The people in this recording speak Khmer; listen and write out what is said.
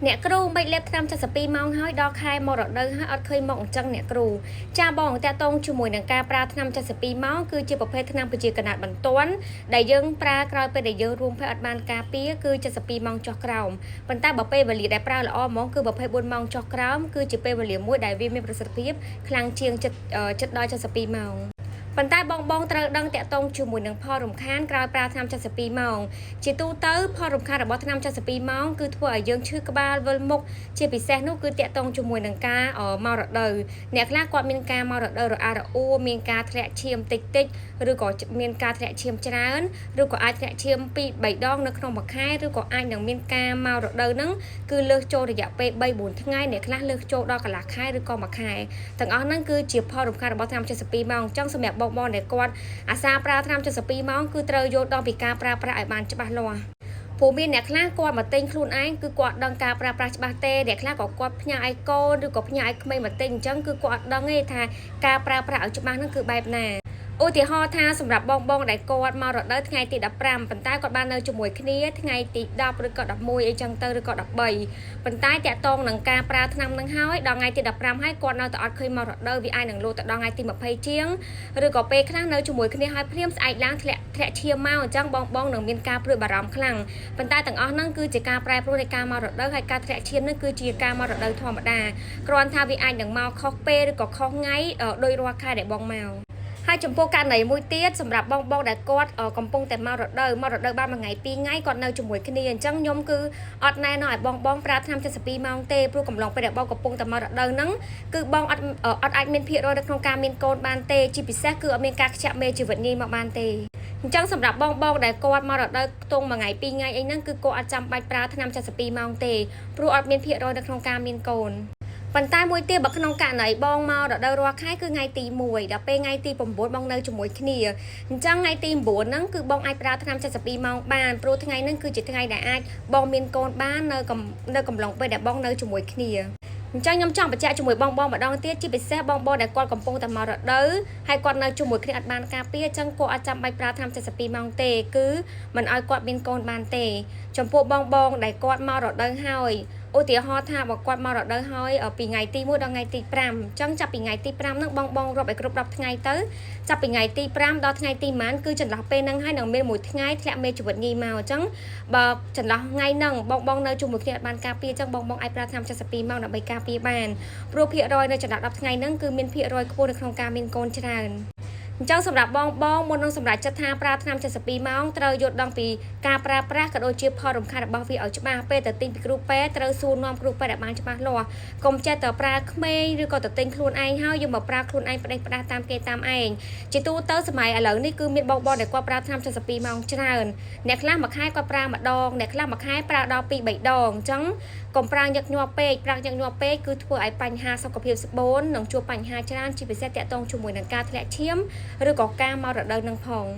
អ្នកគ្រូមិនលេបថ្នាំ72ម៉ោងហើយដល់ខែមករដូវហើយអត់ឃើញមកអញ្ចឹងអ្នកគ្រូចាបងតាក់ទងជាមួយនឹងការប្រើថ្នាំ72ម៉ោងគឺជាប្រភេទថ្នាំពជាកណាត់បន្ទាន់ដែលយើងប្រើក្រោយពេលដែលយើងរួមភេទអត់បានការពារគឺ72ម៉ោងចុះក្រោមប៉ុន្តែបើពេលវេលាដែលប្រើល្អហ្មងគឺ24ម៉ោងចុះក្រោមគឺជាពេលវេលាមួយដែលវាមានប្រសិទ្ធភាពខ្លាំងជាងចិត្តចិត្តដល់72ម៉ោងប៉ុន្តែបងបងត្រូវដឹងតាក់ទងជាមួយនឹងផលរំខានក្រោយប្រើថ្នាំ72ម៉ោងជាទូទៅផលរំខានរបស់ថ្នាំ72ម៉ោងគឺធ្វើឲ្យយើងឈឺក្បាលវិលមុខជាពិសេសនោះគឺតាក់ទងជាមួយនឹងការមករដូវអ្នកខ្លះគាត់មានការមករដូវរអាក់រអួលមានការធ្លាក់ឈាមតិចតិចឬក៏មានការធ្លាក់ឈាមច្រើនឬក៏អាចធ្លាក់ឈាម2 3ដងនៅក្នុងមួយខែឬក៏អាចនឹងមានការមករដូវហ្នឹងគឺលើសចូលរយៈពេល3 4ថ្ងៃអ្នកខ្លះលើសចូលដល់កន្លះខែឬក៏មួយខែទាំងអស់ហ្នឹងគឺជាផលរំខានរបស់ថ្នាំ72ម៉ោងអញ្ចឹងសម្រាប់បងបងដែលគាត់អាសាប្រើថ្នាំ72ម៉ោងគឺត្រូវយល់ដល់ពីការប្រើប្រាស់ឲ្យបានច្បាស់លាស់ព្រោះមានអ្នកខ្លះគាត់មកទិញខ្លួនឯងគឺគាត់ដឹងការប្រើប្រាស់ច្បាស់ទេអ្នកខ្លះក៏គាត់ផ្ញើឲ្យកូនឬក៏ផ្ញើឲ្យក្មេងមកទិញអញ្ចឹងគឺគាត់អត់ដឹងទេថាការប្រើប្រាស់ឲ្យច្បាស់ហ្នឹងគឺបែបណាឧទាហរណ៍ថាសម្រាប់បងបងដែលគាត់មករដូវថ្ងៃទី15ប៉ុន្តែគាត់បាននៅជាមួយគ្នាថ្ងៃទី10ឬក៏11អីចឹងទៅឬក៏13ប៉ុន្តែតាក់ទងនឹងការប្រើថ្នាំនឹងហើយដល់ថ្ងៃទី15ហើយគាត់នៅតែអត់ឃើញមករដូវវាអាចនឹងលូតទៅដល់ថ្ងៃទី20ជាងឬក៏ពេលខ្លះនៅជាមួយគ្នាហើយភ្លាមស្អែកឡើងធ្លាក់ធ្លាក់ឈាមមកអញ្ចឹងបងបងនឹងមានការព្រួយបារម្ភខ្លាំងប៉ុន្តែទាំងអស់ហ្នឹងគឺជាការប្រែប្រួលនៃការមករដូវហើយការធ្លាក់ឈាមហ្នឹងគឺជាការមករដូវធម្មតាគ្រាន់ថាវាអាចនឹងមកខុសពេលឬក៏ខុសថ្ងៃដោយរាល់ខែដែលបងមកហើយចំពោះករណីមួយទៀតសម្រាប់បងបងដែលគាត់កំពុងតែមករដូវមករដូវបានមួយថ្ងៃពីរថ្ងៃគាត់នៅជាមួយគ្នាអញ្ចឹងខ្ញុំគឺអត់ណែនាំឲ្យបងបងប្រើថ្នាំ72ម៉ោងទេព្រោះកំឡុងពេលដែលបងកំពុងតែមករដូវហ្នឹងគឺបងអត់អត់អាចមានភាគរយនៅក្នុងការមានកូនបានទេជាពិសេសគឺអត់មានការខ្ជាក់មេជីវិតងាយមកបានទេអញ្ចឹងសម្រាប់បងបងដែលគាត់មករដូវខ្ទង់មួយថ្ងៃពីរថ្ងៃអីហ្នឹងគឺគាត់អត់ចាំបាច់ប្រើថ្នាំ72ម៉ោងទេព្រោះអត់មានភាគរយនៅក្នុងការមានកូនប៉ុន្តែមួយទៀតបើក្នុងករណីបងមករដូវរាល់ខែគឺថ្ងៃទី1ដល់ពេលថ្ងៃទី9បងនៅជាមួយគ្នាអញ្ចឹងថ្ងៃទី9ហ្នឹងគឺបងអាចប្រើថ្នាំ72ម៉ោងបានព្រោះថ្ងៃហ្នឹងគឺជាថ្ងៃដែលអាចបងមានកូនបាននៅនៅកំឡុងពេលដែលបងនៅជាមួយគ្នាអញ្ចឹងខ្ញុំចង់បញ្ជាក់ជាមួយបងបងម្ដងទៀតជាពិសេសបងបងដែលគាត់កំពុងតែមករដូវហើយគាត់នៅជាមួយគ្នាអត់បានការពារអញ្ចឹងគាត់អត់ចាំបាច់ប្រើថ្នាំ72ម៉ោងទេគឺមិនឲ្យគាត់មានកូនបានទេចំពោះបងបងដែលគាត់មករដូវហើយឧទាហរណ៍ថាបើគាត់មករដូវហើយពីថ្ងៃទី1ដល់ថ្ងៃទី5អញ្ចឹងចាប់ពីថ្ងៃទី5ហ្នឹងបងបងរាប់ឲ្យគ្រប់10ថ្ងៃទៅចាប់ពីថ្ងៃទី5ដល់ថ្ងៃទីប៉ុន្មានគឺចន្លោះពេលហ្នឹងហើយនឹងមានមួយថ្ងៃធ្លាក់មេជីវិតងាយមកអញ្ចឹងបើចន្លោះថ្ងៃហ្នឹងបងបងនៅជាមួយគ្នាអត់បានការពារអញ្ចឹងបងបងអាចប្រើថ្នាំ72ម៉ោងដើម្បីការពារបានព្រោះភាគរយនៅចន្លោះ10ថ្ងៃហ្នឹងគឺមានភាគរយខ្ពស់នៅក្នុងការមានកូនច្រើនអញ្ចឹងសម្រាប់បងបងមុននឹងសម្រេចចិត្តថាប្រើថ្នាំ72ម៉ោងត្រូវយល់ដឹងពីការប្រើប្រាស់ក៏ដូចជាផលរំខានរបស់វាឲ្យច្បាស់ពេលទៅទិញពីគ្រូពេទ្យត្រូវសួរនាំគ្រូពេទ្យឲ្យបានច្បាស់លាស់កុំចេះតែប្រើក្មេងឬក៏ទៅទិញខ្លួនឯងហើយយកមកប្រើខ្លួនឯងផ្ដេសផ្ដាស់តាមគេតាមឯងជាទូទៅសម័យឥឡូវនេះគឺមានបងបងដែលគាត់ប្រើថ្នាំ72ម៉ោងច្រើនអ្នកខ្លះមួយខែគាត់ប្រើម្ដងអ្នកខ្លះមួយខែប្រើដល់2 3ដងអញ្ចឹងកុំប្រើញឹកញាប់ពេកប្រើញឹកញាប់ពេកគឺធ្វើឲ្យបញ្ហាសុខភាពស្បូននិងជួបបញ្ហាច្រើនជាពិសេសតាក់ទងជាមួយនឹងការធ្លាក់ឈាមឬក៏ការមករដូវនឹងផង។